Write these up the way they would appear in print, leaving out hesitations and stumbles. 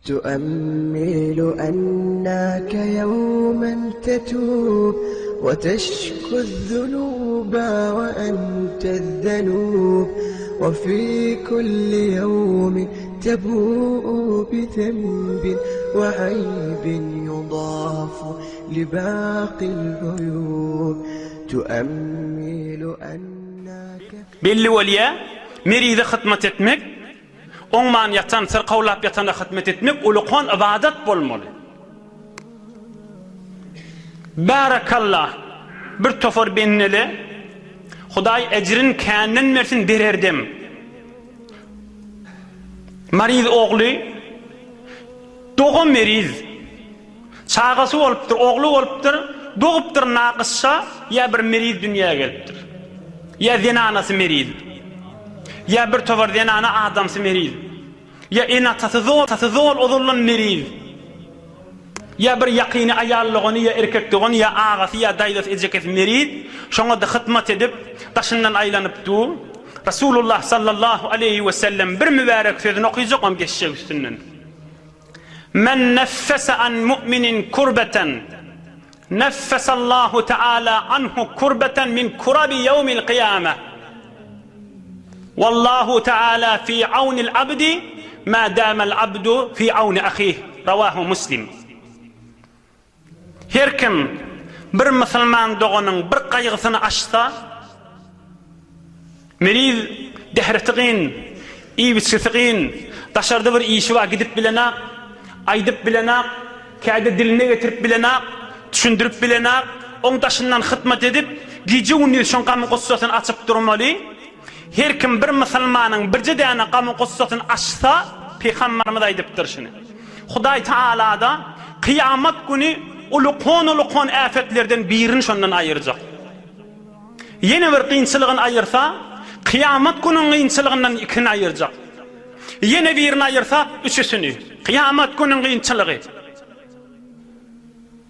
تؤمل أنك يوما تتوب وتشكو الذنوب وأنت الذنوب وفي كل يوم تبوء بذنب وعيب يضاف لباقي العيوب تؤمل أنك Belli bolýar, merize hyzmat etmek, Oňman ýatan, syrkawlap ýatana hyzmat etmek ulukan ybadat bolmaly. Barakallah, bir topar bendele Hudaý ejrin känden bersin bererdem. Maryz ogly doga meriz. Çagasy bolupdyr, ogly bolupdyr, dogupdyr nakysça, ýa bir meriz dünýä gelipdir. Ýa zenanasy meriz. Ýa bir towar zenana adamsy meriz. Ýa ene-atasy zol, atasy zol ozaldan meriz. Ýa bir ýakyny aýal dogany, ýa erkek dogany, ýa agasy, ýa daýzasy, ejekesi meriz. Şoňa-da hyzmat edip, daşyndan aýlanyp dur. Resulullah sallallahu aleýhi wesellem bir mübärek sözüni okyjak, oňam geçjek üstünden. Men neffese an mu'minin kurbeten, neffesallahu teala anhu kurbeten min kurabi ýewmil kyýame. Wallahu teala fi awnil abdi ma damal abdu fi awni ahih. Rawahu Muslim. Her kim bir musulman doganyň bir gaýgysyny açsa, meriz, dähreti gyn, iýip-içgisi gyn, daşarda bir işi bar, gidip bilenak, aýdyp bilenak, käde diline getirip bilenak, düşündirip bilenak, oň daşyndan hytmat edip, gije-gündiz şoň gamy-gussasyny açyp durmaly. Her kim bir musulmanyň birje däne gamy-gussasyny açsa, Pygambarymyz aýdypdyr şuny. Hudaý Taala-da kyýamat güni ulukon-ulukon äpetlerden birini şondan aýyrjak. Ýene bir kynçylygyny aýyrsa, kyýamat günüň kynçylygyndan ikini aýyrjak. Ýene birini aýyrsa, üçüsini. Kyýamat günüň kynçylygy.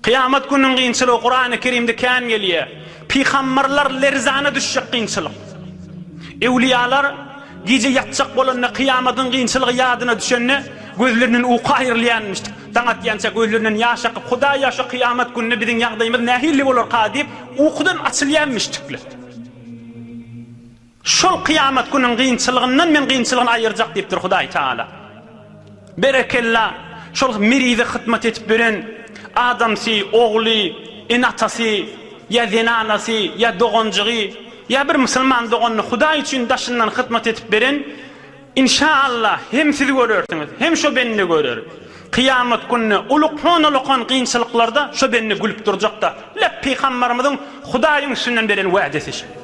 Kyýamat gününiň kynçylygy Kurany Kerimde kän gelýär. Pygamberler lerzana düşjek kynçylyk. Ewliýalar gije ýatjak bolanda kyýamatyň kynçylygy ýadyna düşende gözlerinden uky aýrylýanmyşdyk. Daň atýança gözlerinden ýaş akyp Hudaýa şu kyýamat gününde biziň ýagdaýymyz nähili bolarka diýip ukudan açylýanmyşdyklar. Şol kyýamat günüň kynçylygyndan men kynçylygyny aýyrjak diýipdir Hudaý Tagala. Berekella, şol merize hytmat edip beren adamsy, ogly, ene-atasy, ýa zenanasy, ýa doganjygy, ýa bir musulman doganyny Hudaý üçin daşyndan hytmat edip beren, inşa-Allah, hem siz görersiňiz, hem şo bende görer. Kyýamat gününe ulukhan-ulukan kynçylyklarda şo bende gülüp durjak-da. Lep pygambarymyzyň Hudaýyň üstünden beren wädesi şu.